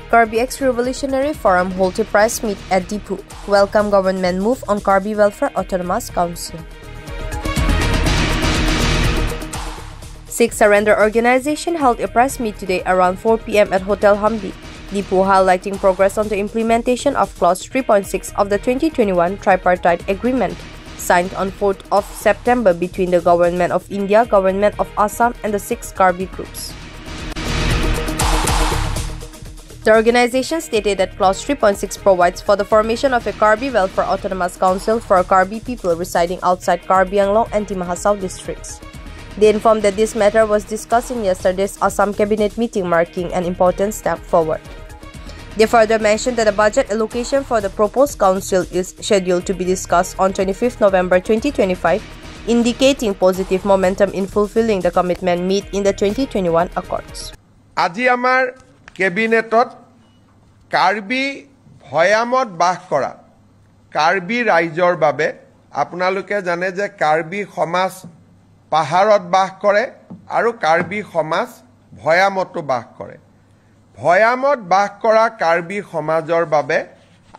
Karbi Ex-Revolutionary Forum holds a press meet at Diphu. Welcome government move on Karbi Welfare Autonomous Council. Sikh Surrender Organization held a press meet today around 4 p.m. at Hotel Hambi, Diphu, highlighting progress on the implementation of Clause 3.6 of the 2021 Tripartite Agreement, signed on 4th of September between the Government of India, Government of Assam and the six Karbi groups. The organization stated that Clause 3.6 provides for the formation of a Karbi Welfare Autonomous Council for Karbi people residing outside Karbi Anglong and Dima Hasao districts. They informed that this matter was discussed in yesterday's Assam Cabinet meeting, marking an important step forward. They further mentioned that the budget allocation for the proposed council is scheduled to be discussed on 25th November 2025, indicating positive momentum in fulfilling the commitment made in the 2021 Accords. আজি আমাৰ কেবিনেটত কাৰ্বি ভৈয়ামত বাস কৰা কাৰ্বি ৰাইজৰ বাবে, আপোনালোকে জানে যে কাৰ্বি সমাজ পাহাৰত বাস কৰে আৰু কাৰ্বি সমাজ ভৈয়ামতো বাস কৰে। ভৈয়ামত বাস কৰা কাৰ্বি সমাজৰ বাবে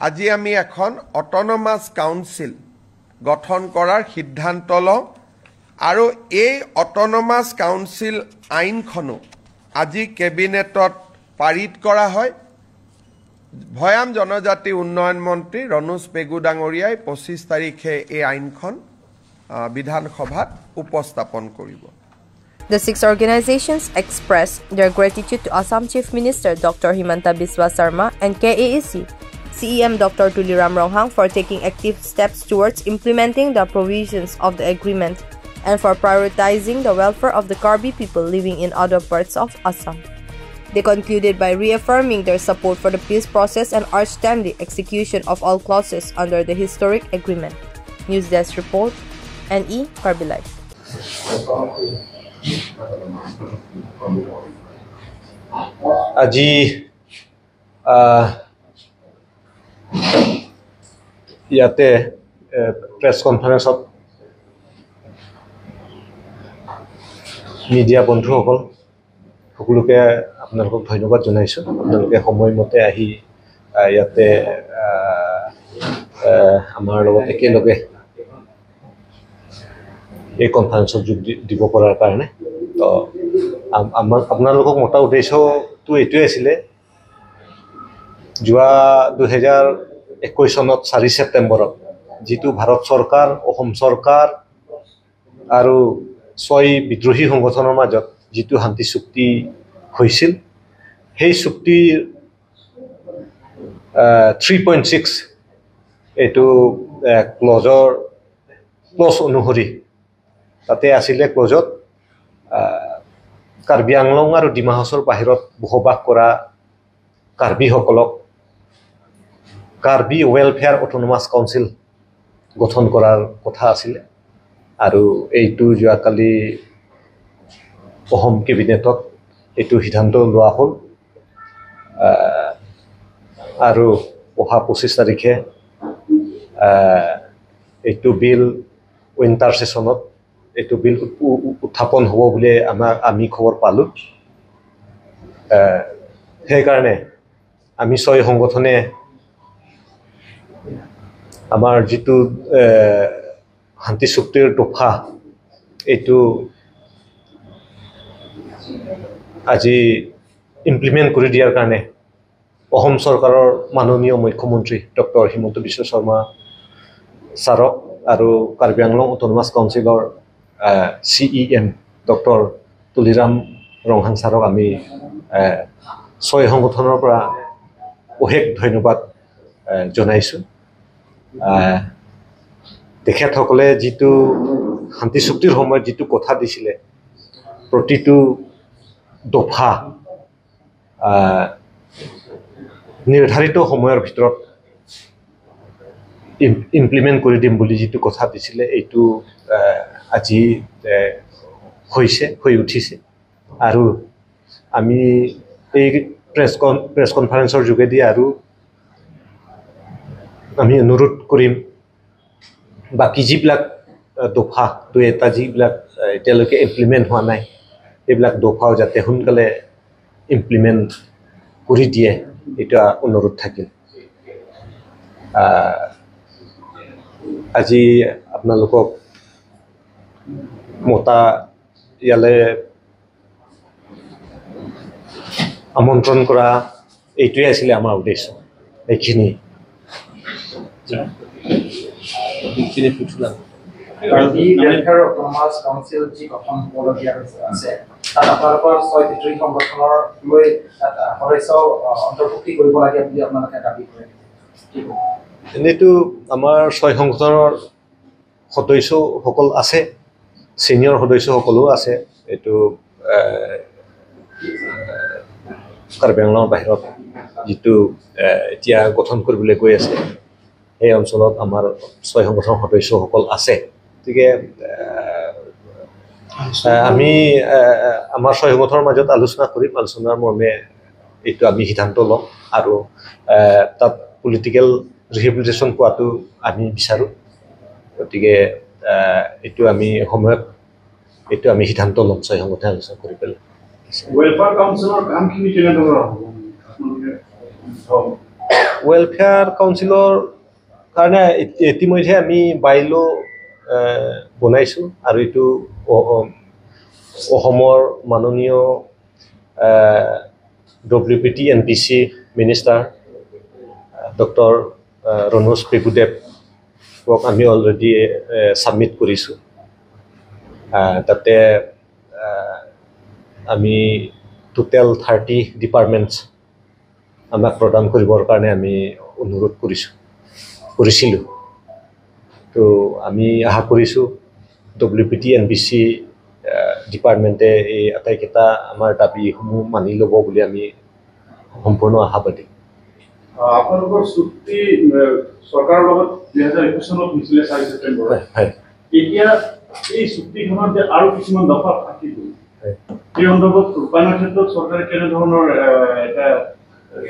আজি আমি এখন অট'নমাছ কাউন্সিল গঠন কৰাৰ সিদ্ধান্ত লওঁ আৰু এই অট'নমাছ কাউন্সিল আইনখনো আজি কেবিনেটত পাৰিত কৰা হয়। ভৈয়াম জনজাতি উন্নয়ন মন্ত্ৰী ৰণোজ পেগু ডাঙৰীয়াই 25 তাৰিখে এই আইনখন বিধানসভাত উপস্থাপন কৰিব। The six organizations expressed their gratitude to Assam Chief Minister Dr. Himanta Biswa Sarma and KAAC CEM Dr. Tuliram Ronghang for taking active steps towards implementing the provisions of the agreement and for prioritizing the welfare of the Karbi people living in other parts of Assam. They concluded by reaffirming their support for the peace process and urged timely execution of all clauses under the historic agreement. News Desk Report, NE Karbi Live. আজি ইয়াতে press কনফাৰেন্সত media বন্ধুসকল সকলোকে আপোনালোকক ধন্যবাদ জনাইছোঁ। আপোনালোকে সময়মতে আহি ইয়াতে আমাৰ লগত একেলগে এই কনফাৰেন্সত যোগ দিব পৰাৰ কাৰণে। তো আমাৰ আপোনালোকক মতা উদ্দেশ্যটো এইটোৱে আছিলে, যোৱা 2021 চনত 4 ছেপ্টেম্বৰত যিটো ভাৰত চৰকাৰ, অসম চৰকাৰ আৰু ছয় বিদ্ৰোহী সংগঠনৰ মাজত যিটো শান্তি চুক্তি হৈছিল, সেই চুক্তিৰ 3.6 এইটো ক্লজ অনুসৰি তাতে আছিলে ক্লজত কাৰ্বি আংলং আৰু ডিমা হাছাওৰ বাহিৰত বসবাস কৰা কাৰ্বিসকলক কাৰ্বি ৱেলফেয়াৰ অট'নমাছ কাউন্সিল গঠন কৰাৰ কথা আছিলে। আৰু এইটো যোৱাকালি অসম কেবিনেটত এইটো সিদ্ধান্ত লোৱা হ'ল আৰু অহা 25 তাৰিখে এইটো বিল উইণ্টাৰ ছেশ্যনত এইটো বিল উত্থাপন হ'ব বুলি আমি খবৰ পালোঁ। সেইকাৰণে আমি ছয় সংগঠনে আমাৰ যিটো শান্তি চুক্তিৰ দফা এইটো আজি ইমপ্লিমেণ্ট কৰি দিয়াৰ কাৰণে অসম চৰকাৰৰ মাননীয় মুখ্যমন্ত্ৰী ডক্টৰ হিমন্ত বিশ্ব শৰ্মা ছাৰক আৰু কাৰ্বি আংলং অট'নমাছ কাউন্সিলৰ CEM doctor Tuliram Ronghang ছাৰক আমি ছয় সংগঠনৰ পৰা অশেষ ধন্যবাদ জনাইছোঁ। তেখেতসকলে যিটো শান্তি চুক্তিৰ সময়ত যিটো কথা দিছিলে, প্ৰতিটো দফা নিৰ্ধাৰিত সময়ৰ ভিতৰত ইমপ্লিমেণ্ট কৰি দিম বুলি যিটো কথা দিছিলে, এইটো আজি হৈছে, হৈ উঠিছে। আৰু আমি এই প্ৰেছ কনফাৰেন্সৰ যোগেদি আৰু আমি অনুৰোধ কৰিম বাকী যিবিলাক দফা দুই এটা যিবিলাক এতিয়ালৈকে ইমপ্লিমেণ্ট হোৱা নাই, সেইবিলাক দফাও যাতে সোনকালে ইমপ্লিমেণ্ট কৰি দিয়ে। এইটো অনুৰোধ থাকিল। আজি আপোনালোকক মতা ইয়ালৈ আমন্ত্ৰণ কৰা এইটোৱে আছিলে আমাৰ উদ্দেশ্য, এইখিনি। কাৰ্বি ৱেলফেয়াৰ অট'নমাছ কাউন্সিল যি গঠন হ'বলগীয়া আছে, তাত আপোনালোকৰ 6 বিদ্ৰোহী সংগঠনৰ লৈ তাত সদস্য অন্তৰ্ভুক্তি কৰিব লাগে বুলি আপোনালোকে দাবী কৰে? এনেইতো আমাৰ 6 সংগঠনৰ সদস্যসকল আছে, ছিনিয়ৰ সদস্যসকলো আছে। এইটো কাৰ্বি আংলঙৰ বাহিৰত যিটো এতিয়া গঠন কৰিবলৈ গৈ আছে সেই অঞ্চলত আমাৰ 6 সংগঠনৰ সদস্যসকল আছে। গতিকে আমি আমাৰ 6 সংগঠনৰ মাজত আলোচনা কৰিম, আলোচনাৰ মৰ্মে এইটো আমি সিদ্ধান্ত ল'ম আৰু তাত পলিটিকেল ৰিহেবিলিটেশ্যন পোৱাটো আমি বিচাৰোঁ। গতিকে এইটো আমি সময়ত এইটো আমি সিদ্ধান্ত ল'ম 6 সংগঠনে আলোচনা কৰি পেলাই। ৱেলফেয়াৰ কাউন্সিলৰ কামখিনি কেনেধৰণৰ হ'ব? ৱেলফেয়াৰ কাউন্সিলৰ কাৰণে ইতিমধ্যে আমি বাইল' বনাইছোঁ আৰু এইটো অসমৰ মাননীয় W P T N P C minister doctor Ranoj পেগুদেৱক আমি অলৰেডি ছাবমিট কৰিছোঁ। তাতে আমি টোটেল 30 ডিপাৰ্টমেণ্টছ আমাক প্ৰদান কৰিবৰ কাৰণে আমি অনুৰোধ কৰিছিলোঁ। তো আমি আশা কৰিছোঁ W P T N B C ডিপাৰ্টমেণ্টে এই আটাইকেইটা আমাৰ দাবীসমূহ মানি ল'ব বুলি আমি সম্পূৰ্ণ আশাবাদী। আপোনালোকৰ চুক্তি চৰকাৰৰ লগত 2021 চনত হৈছিলে 4 ছেপ্টেম্বৰত। এতিয়া এই চুক্তিখনত যে আৰু কিছুমান দফা থাকি গ'ল, এই সন্দৰ্ভত ৰূপায়ণৰ ক্ষেত্ৰত চৰকাৰে কেনেধৰণৰ এটা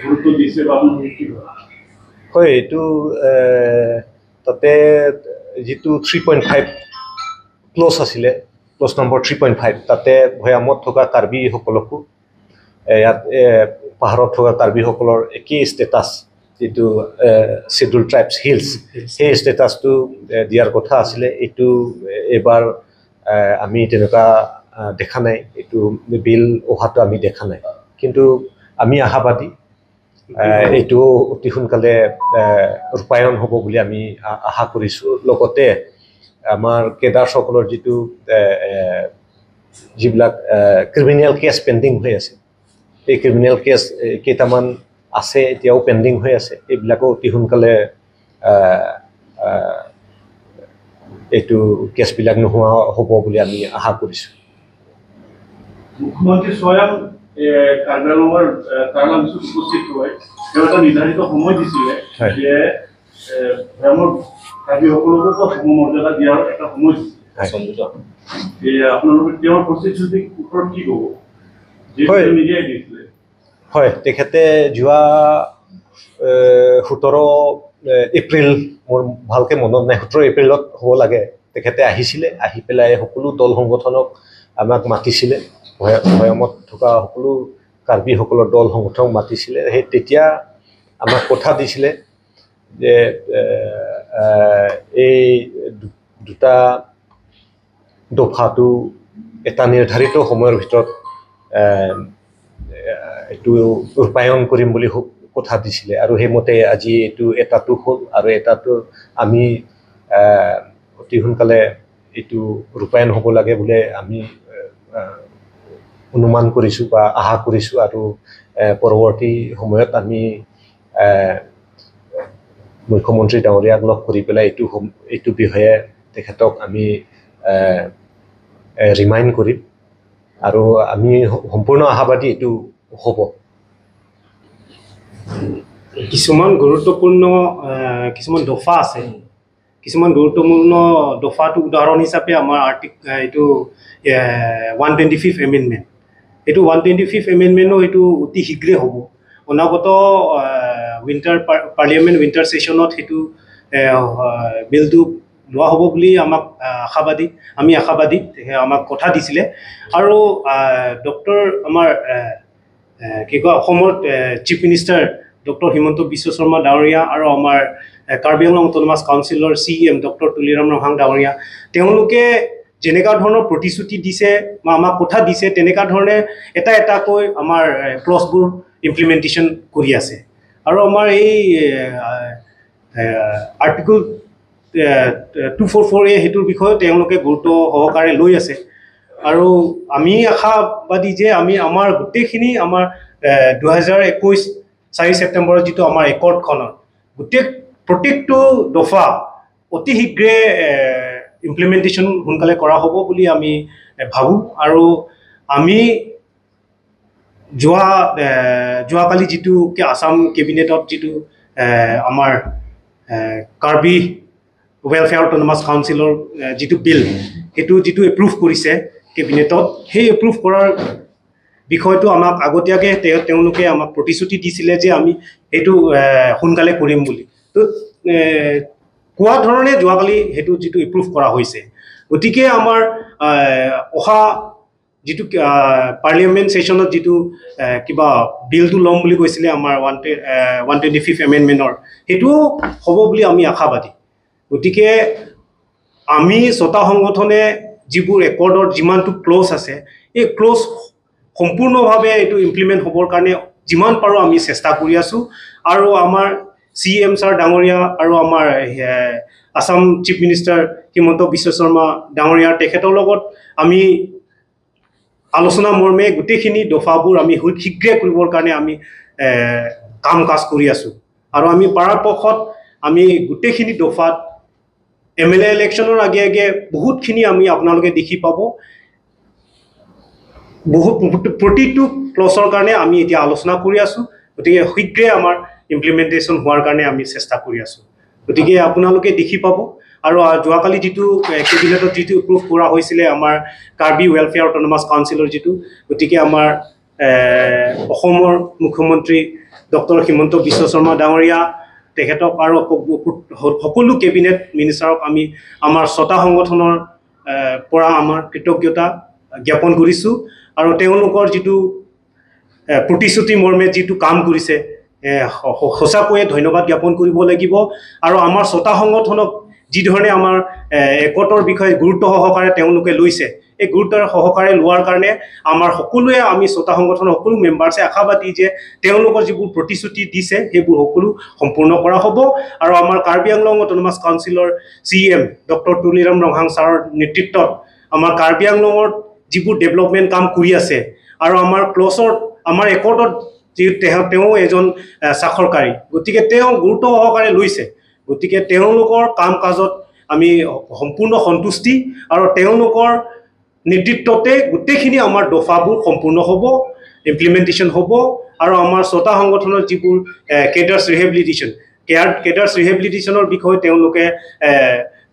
গুৰুত্ব দিছে বা আপোনালোকে কি ভাবে? হয়, এইটো তাতে যিটো 3.5 ক্লজ আছিলে, ক্লজ নম্বৰ 3.5, তাতে ভৈয়ামত থকা কাৰ্বিসকলকো ইয়াত পাহাৰত থকা কাৰ্বিসকলৰ একেই ষ্টেটাছ, যিটো শ্বেডিউল ট্ৰাইবছ হিলছ, সেই ষ্টেটাছটো দিয়াৰ কথা আছিলে। এইটো এইবাৰ আমি তেনেকুৱা দেখা নাই, এইটো বিল অহাটো আমি দেখা নাই। কিন্তু আমি আশাবাদী এইটো অতি সোনকালে ৰূপায়ণ হ'ব বুলি আমি আশা কৰিছোঁ। লগতে আমাৰ কেডাৰসকলৰ যিটো যিবিলাক ক্ৰিমিনেল কেছ পেণ্ডিং হৈ আছে, এই ক্ৰিমিনেল কেছ কেইটামান আছে এতিয়াও পেণ্ডিং হৈ আছে, এইবিলাকো অতি সোনকালে এইটো কেছবিলাক নোহোৱা হ'ব বুলি আমি আশা কৰিছোঁ। মুখ্যমন্ত্ৰী স্বয়ং কাৰ্বি আংলঙৰ তাৰালাংচুত উপস্থিত হৈ তেওঁ এটা নিৰ্ধাৰিত সময় দিছিলে যে ভৈয়ামৰ কাৰ্বিসকলকো সমমৰ্যাদা দিয়াৰ এটা সময় দিছিলে। আপোনালোকে তেওঁৰ প্ৰতিশ্ৰুতিৰ ওপৰত কি ক'ব? নিজে দিছিলে। হয়, তেখেতে যোৱা 17 এপ্ৰিল, মোৰ ভালকৈ মনত নাই, 17 এপ্ৰিলত হ'ব লাগে, তেখেতে আহিছিলে। আহি পেলাই সকলো দল সংগঠনক আমাক মাতিছিলে, ভৈয়ামত থকা সকলো কাৰ্বিসকলৰ দল সংগঠনক মাতিছিলে। সেই তেতিয়া আমাক কথা দিছিলে যে এই দুটা দফাটো এটা নিৰ্ধাৰিত সময়ৰ ভিতৰত এইটো ৰূপায়ণ কৰিম বুলি কথা দিছিলে। আৰু সেইমতে আজি এইটো এটাটো হ'ল আৰু এটাটো আমি অতি সোনকালে এইটো ৰূপায়ণ হ'ব লাগে বুলি আমি অনুমান কৰিছোঁ বা আশা কৰিছোঁ। আৰু পৰৱৰ্তী সময়ত আমি মুখ্যমন্ত্ৰী ডাঙৰীয়াক লগ কৰি পেলাই এইটো বিষয়ে তেখেতক আমি ৰিমাইণ্ড কৰিম আৰু আমি সম্পূৰ্ণ আশাবাদী এইটো হ'ব। কিছুমান গুৰুত্বপূৰ্ণ কিছুমান দফা আছে, কিছুমান গুৰুত্বপূৰ্ণ দফাটো উদাহৰণ হিচাপে আমাৰ এইটো 125 এমেণ্ডমেণ্ট, এইটো 125 এমেণ্ডমেণ্টো এইটো অতি শীঘ্ৰে হ'ব। অনাগত উইণ্টাৰ পাৰ্লিয়ামেণ্ট উইণ্টাৰ ছেশ্যনত সেইটো বিলটো লোৱা হ'ব বুলি আমাক আশাবাদী, আমি আশাবাদী, আমাক কথা দিছিলে। আৰু ডক্টৰ আমাৰ কি কয় অসমৰ chief minister doctor Himanta Biswa Sarma ডাঙৰীয়া আৰু আমাৰ কাৰ্বি আংলং অট'নমাছ কাউন্সিলৰ CEM doctor Tuliram Ronghang ডাঙৰীয়া, তেওঁলোকে যেনেকুৱা ধৰণৰ প্ৰতিশ্ৰুতি দিছে বা আমাক কথা দিছে, তেনেকুৱা ধৰণে এটা এটাকৈ আমাৰ ক্লজবোৰ ইমপ্লিমেণ্টেশ্যন কৰি আছে। আৰু আমাৰ এই আৰ্টিকল 244A সেইটোৰ বিষয়েও তেওঁলোকে গুৰুত্ব সহকাৰে লৈ আছে। আৰু আমি আশাবাদী যে আমি আমাৰ গোটেইখিনি আমাৰ 2021 4 ছেপ্টেম্বৰত যিটো আমাৰ একৰ্ডখনৰ গোটেই প্ৰত্যেকটো দফা অতি শীঘ্ৰে ইমপ্লিমেণ্টেশ্যন সোনকালে কৰা হ'ব বুলি আমি ভাবোঁ। আৰু আমি যোৱাকালি যিটো আছাম কেবিনেটত যিটো আমাৰ কাৰ্বি ৱেলফেয়াৰ অট'নমাছ কাউন্সিলৰ যিটো বিল, সেইটো যিটো এপ্ৰুভ কৰিছে কেবিনেটত, সেই এপ্ৰুভ কৰাৰ বিষয়টো আমাক আগতীয়াকৈ তেওঁলোকে আমাক প্ৰতিশ্ৰুতি দিছিলে যে আমি সেইটো সোনকালে কৰিম বুলি। তো কোৱা ধৰণে যোৱাকালি সেইটো যিটো এপ্ৰুভ কৰা হৈছে। গতিকে আমাৰ অহা যিটো পাৰ্লিয়ামেণ্ট ছেশ্যনত যিটো কিবা বিলটো ল'ম বুলি কৈছিলে আমাৰ 125 এমেণ্ডমেণ্টৰ, সেইটোও হ'ব বুলি আমি আশাবাদী। গতিকে আমি ছটা সংগঠনে যিবোৰ একৰ্ডৰ যিমানটো ক্লজ আছে, এই ক্লজ সম্পূৰ্ণভাৱে এইটো ইমপ্লিমেণ্ট হ'বৰ কাৰণে যিমান পাৰোঁ আমি চেষ্টা কৰি আছোঁ। আৰু আমাৰ CEM sir ডাঙৰীয়া আৰু আমাৰ আছাম চিফ মিনিষ্টাৰ হিমন্ত বিশ্ব শৰ্মা ডাঙৰীয়াৰ তেখেতৰ লগত আমি আলোচনা মৰ্মে গোটেইখিনি দফাবোৰ আমি শীঘ্ৰে কৰিবৰ কাৰণে আমি কাম কাজ কৰি আছোঁ। আৰু আমি পৰাপক্ষত আমি গোটেইখিনি দফাত MLA ইলেকশ্যনৰ আগে আগে বহুতখিনি আমি আপোনালোকে দেখি পাব। বহুত প্ৰতিটো ক্লছৰ কাৰণে আমি এতিয়া আলোচনা কৰি আছোঁ। গতিকে শীঘ্ৰে আমাৰ ইমপ্লিমেণ্টেশ্যন হোৱাৰ কাৰণে আমি চেষ্টা কৰি আছোঁ। গতিকে আপোনালোকে দেখি পাব। আৰু যোৱাকালি যিটো কেবিনেটত যিটো এপ্ৰুভ কৰা হৈছিলে আমাৰ কাৰ্বি ৱেলফেয়াৰ অট'নমাছ কাউন্সিলৰ যিটো, গতিকে আমাৰ অসমৰ মুখ্যমন্ত্ৰী ডক্টৰ হিমন্ত বিশ্ব শৰ্মা ডাঙৰীয়া তেখেতক আৰু সকলো কেবিনেট মিনিষ্টাৰক আমি আমাৰ ছটা সংগঠনৰ পৰা আমাৰ কৃতজ্ঞতা জ্ঞাপন কৰিছোঁ। আৰু তেওঁলোকৰ যিটো প্ৰতিশ্ৰুতি মৰ্মে যিটো কাম কৰিছে, সঁচাকৈয়ে ধন্যবাদ জ্ঞাপন কৰিব লাগিব। আৰু আমাৰ ছটা সংগঠনক যিধৰণে আমাৰ একতাৰ বিষয়ে গুৰুত্ব সহকাৰে তেওঁলোকে লৈছে, এই গুৰুত্ব সহকাৰে লোৱাৰ কাৰণে আমাৰ সকলোৱে আমি ছটা সংগঠনৰ সকলো মেম্বাৰ্ছে আশাবাদী যে তেওঁলোকৰ যিবোৰ প্ৰতিশ্ৰুতি দিছে সেইবোৰ সকলো সম্পূৰ্ণ কৰা হ'ব। আৰু আমাৰ কাৰ্বি আংলং অট'নমাছ কাউন্সিলৰ CEM doctor Tuliram Ronghang ছাৰৰ নেতৃত্বত আমাৰ কাৰ্বি আংলঙত যিবোৰ ডেভেলপমেণ্ট কাম কৰি আছে আৰু আমাৰ ক্লছত আমাৰ একৰ্ডত যি তেওঁ এজন স্বাক্ষৰকাৰী, গতিকে তেওঁ গুৰুত্ব সহকাৰে লৈছে। গতিকে তেওঁলোকৰ কাম কাজত আমি সম্পূৰ্ণ সন্তুষ্টি আৰু তেওঁলোকৰ নেতৃত্বতে গোটেইখিনি আমাৰ দফাবোৰ সম্পূৰ্ণ হ'ব, ইমপ্লিমেণ্টেশ্যন হ'ব। আৰু আমাৰ ছটা সংগঠনৰ যিবোৰ কেডাৰ্ছ ৰিহেবিলিটেশ্যন, কেডাৰ্ছ ৰিহেবিলিটেশ্যনৰ বিষয়ে তেওঁলোকে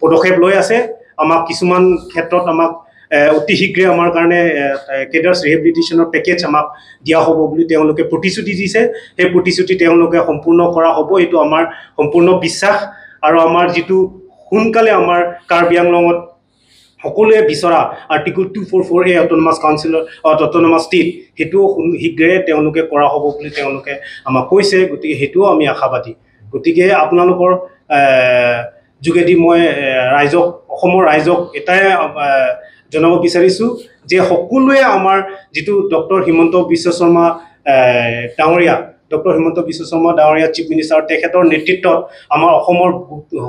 পদক্ষেপ লৈ আছে। আমাক কিছুমান ক্ষেত্ৰত আমাক অতি শীঘ্ৰে আমাৰ কাৰণে কেডাৰ্ছ ৰিহেবিলিটেশ্যনৰ পেকেজ আমাক দিয়া হ'ব বুলি তেওঁলোকে প্ৰতিশ্ৰুতি দিছে। সেই প্ৰতিশ্ৰুতি তেওঁলোকে সম্পূৰ্ণ কৰা হ'ব, এইটো আমাৰ সম্পূৰ্ণ বিশ্বাস। আৰু আমাৰ যিটো সোনকালে আমাৰ কাৰ্বি আংলঙত সকলোৱে বিচৰা আৰ্টিকল 244A autonomous কাউন্সিলৰ অট'নমাছ ষ্টেট, সেইটোও শীঘ্ৰে তেওঁলোকে কৰা হ'ব বুলি তেওঁলোকে আমাক কৈছে। গতিকে সেইটোও আমি আশাবাদী। গতিকে আপোনালোকৰ যোগেদি মই ৰাইজক, অসমৰ ৰাইজক এটাই জনাব বিচাৰিছোঁ যে সকলোৱে আমাৰ যিটো ডক্টৰ হিমন্ত বিশ্ব শৰ্মা ডাঙৰীয়া, ডক্টৰ হিমন্ত বিশ্ব শৰ্মা ডাঙৰীয়া চিফ মিনিষ্টাৰ, তেখেতৰ নেতৃত্বত আমাৰ অসমৰ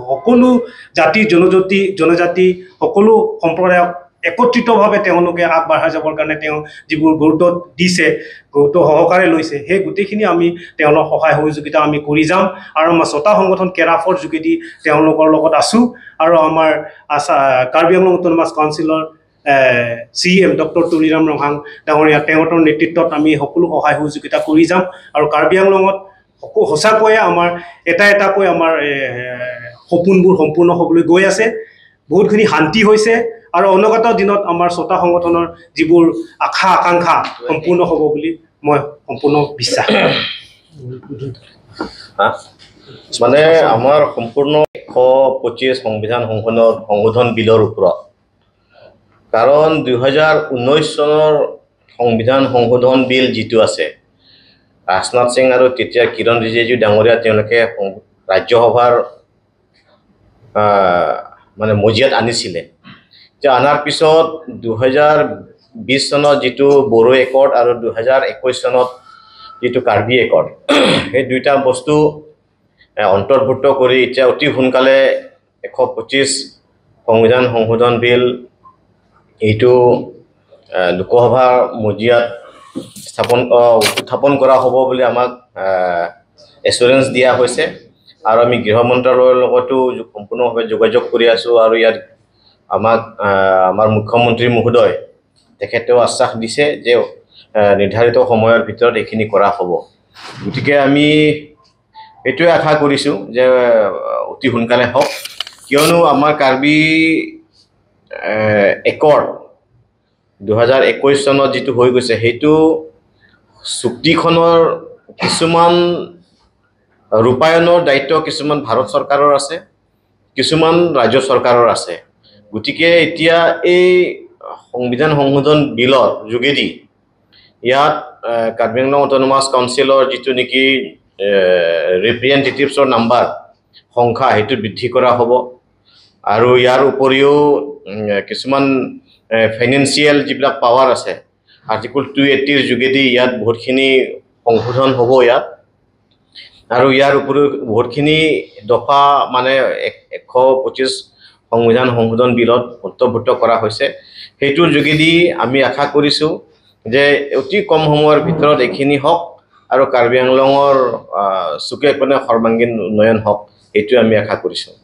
সকলো জাতি জনজাতি সকলো সম্প্ৰদায়ক একত্ৰিতভাৱে তেওঁলোকে আগবাঢ়াই যাবৰ কাৰণে তেওঁ যিবোৰ গুৰুত্ব দিছে, গুৰুত্ব সহকাৰে লৈছে, সেই গোটেইখিনি আমি তেওঁলোক সহায় সহযোগিতা আমি কৰি যাম। আৰু আমাৰ ছটা সংগঠন কেৰাফৰ যোগেদি তেওঁলোকৰ লগত আছোঁ। আৰু আমাৰ কাৰ্বি আংলং অট'নমাছ কাউন্সিলৰ CEM doctor Tuliram Ronghang ডাঙৰীয়া, তেওঁৰ নেতৃত্বত আমি সকলো সহায় সহযোগিতা কৰি যাম। আৰু কাৰ্বি আংলঙত সঁচাকৈয়ে আমাৰ এটা এটাকৈ আমাৰ সপোনবোৰ সম্পূৰ্ণ হ'বলৈ গৈ আছে, বহুতখিনি শান্তি হৈছে। আৰু অনাগত দিনত আমাৰ ছটা সংগঠনৰ যিবোৰ আশা আকাংক্ষা সম্পূৰ্ণ হ'ব বুলি মই সম্পূৰ্ণ বিশ্বাস। মানে আমাৰ সম্পূৰ্ণ 125 সংবিধান সংশোধন বিলৰ ওপৰত, কাৰণ 2019 চনৰ সংবিধান সংশোধন বিল যিটো আছে, ৰাজনাথ সিং আৰু তেতিয়া কিৰণ ৰিজিজু ডাঙৰীয়া তেওঁলোকে ৰাজ্যসভাৰ মানে মজিয়াত আনিছিলে। এতিয়া অনাৰ পিছত 2020 চনত যিটো বড়ো একৰ্ড আৰু 2021 চনত যিটো কাৰ্বি একৰ্ড, সেই দুইটা বস্তু অন্তৰ্ভুক্ত কৰি এতিয়া অতি সোনকালে 125 সংবিধান সংশোধন বিল এইটো লোকসভাৰ মজিয়াত উত্থাপন কৰা হ'ব বুলি আমাক এচুৰেঞ্চ দিয়া হৈছে। আৰু আমি গৃহ মন্ত্ৰালয়ৰ লগতো সম্পূৰ্ণভাৱে যোগাযোগ কৰি আছোঁ আৰু ইয়াত আমাক আমাৰ মুখ্যমন্ত্ৰী মহোদয় তেখেতেও আশ্বাস দিছে যে নিৰ্ধাৰিত সময়ৰ ভিতৰত এইখিনি কৰা হ'ব। গতিকে আমি এইটোৱে আশা কৰিছোঁ যে অতি সোনকালে হওক, কিয়নো আমাৰ কাৰ্বি একৰ্ড 2021 চনত যিটো হৈ গৈছে সেইটো চুক্তিখনৰ কিছুমান ৰূপায়ণৰ দায়িত্ব কিছুমান ভাৰত চৰকাৰৰ আছে, কিছুমান ৰাজ্য চৰকাৰৰ আছে। গতিকে এতিয়া এই সংবিধান সংশোধন বিলৰ যোগেদি ইয়াত কাৰ্বি আংলং অট'নমাছ কাউন্সিলৰ যিটো নেকি ৰিপ্ৰেজেণ্টেটিভছৰ নাম্বাৰ সংখ্যা সেইটো বৃদ্ধি কৰা হ'ব। আৰু ইয়াৰ উপৰিও কিছুমান ফাইনেন্সিয়েল যিবিলাক পাৱাৰ আছে আৰ্টিকল 280ৰ যোগেদি ইয়াত বহুতখিনি সংশোধন হ'ব ইয়াত। আৰু ইয়াৰ উপৰিও বহুতখিনি দফা মানে 125 সংবিধান সংশোধন বিলত অন্তৰ্ভুক্ত কৰা হৈছে। সেইটোৰ যোগেদি আমি আশা কৰিছোঁ যে অতি কম সময়ৰ ভিতৰত এইখিনি হওক আৰু কাৰ্বি আংলঙৰ চুকে কোণে সৰ্বাংগীন উন্নয়ন হওক, এইটোৱে আমি আশা কৰিছোঁ।